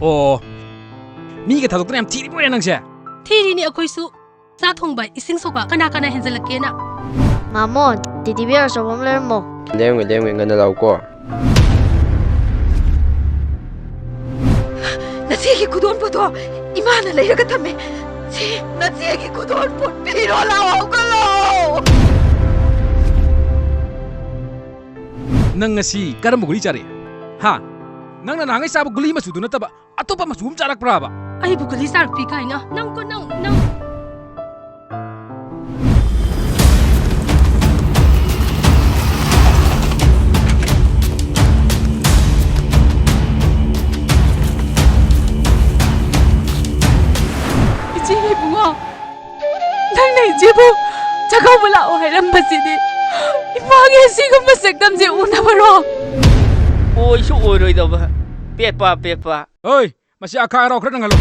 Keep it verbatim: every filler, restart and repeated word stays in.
ꯑꯣ, ꯃꯤꯒ ꯊꯥꯗꯣꯛꯇꯅ ꯌꯥꯝ ꯊꯤꯔꯤꯕ ꯑꯣꯏꯔꯦ ꯅꯪꯁꯦ꯫ ꯊꯤꯔꯤꯅꯤ ꯑꯩꯈꯣꯏꯁꯨ꯫ ꯆꯥꯛ ꯊꯣꯡꯕ, ꯏꯁꯤꯡ ꯁꯣꯛꯄ, ꯀꯅꯥ ꯀꯅꯥ ꯍꯦꯟꯖꯜꯂꯛꯀꯦꯅ? ꯃꯥꯃꯣ, ꯇꯦꯗꯤ ꯕꯤꯌꯔ ꯑꯆꯧꯕ ꯑꯃ ꯂꯩꯔꯝꯃꯣ꯫ ꯂꯦꯝꯒꯦ, ꯂꯦꯝꯒꯦ, ꯉꯟꯅ ꯂꯥꯛꯎꯀꯣ꯫ ꯅꯆꯦꯒꯤ ꯈꯨꯗꯣꯜ ꯄꯣꯠꯇꯣ ꯏꯃꯥꯅ ꯂꯩꯔꯒ ꯊꯝꯃꯦ꯫ ꯁꯤ ꯅꯆꯦꯒꯤ ꯈꯨꯗꯣꯜ ꯄꯣꯠ ꯄꯤꯔꯣ, ꯂꯥꯛꯑꯣ, ꯍꯧꯒꯠꯂꯣ꯫ ꯅꯪ ꯉꯁꯤ ꯀꯔꯝꯕ ꯒꯨꯂꯤ ꯆꯥꯔꯛꯑꯦ? ꯍꯥ? ꯅꯪꯅ ꯅꯍꯥꯟꯒꯩ ꯆꯥꯕ ꯒꯨꯂꯤ ꯃꯆꯨꯗꯨ ꯅꯠꯇꯕ ꯑꯇꯣꯞꯄ ꯃꯆꯨ ꯑꯃ ꯆꯥꯔꯛꯄ꯭ꯔꯥꯕ? ꯑꯩꯕꯨ ꯒꯨꯂꯤ ꯆꯥꯔꯛꯄꯤ ꯀꯥꯏꯅ? ꯅꯪ ꯀꯣ, ꯅꯪ, ꯅꯪ꯫ ꯏꯆꯦ ꯏꯕꯨꯡꯉꯣ, ꯅꯪꯅ ꯏꯆꯦꯕꯨ ꯆꯥꯛꯀꯧꯕ ꯂꯥꯛꯑꯣ ꯍꯥꯏꯔꯝꯕꯁꯤꯗꯤ ꯏꯃꯥꯒꯤ ꯑꯁꯤꯒꯨꯝꯕ ꯁꯛꯇꯝꯁꯦ ꯎꯅꯕꯔꯣ? ꯑꯣꯏꯁꯨ ꯑꯣꯏꯔꯣꯏꯗꯕ ꯄꯦꯠꯄ ꯄꯦꯠꯄ꯫ ꯍꯣꯏ, ꯃꯁꯤ ꯑꯈꯥ ꯑꯔꯥꯎ ꯈꯔ ꯅꯪꯍꯜꯂꯣ꯫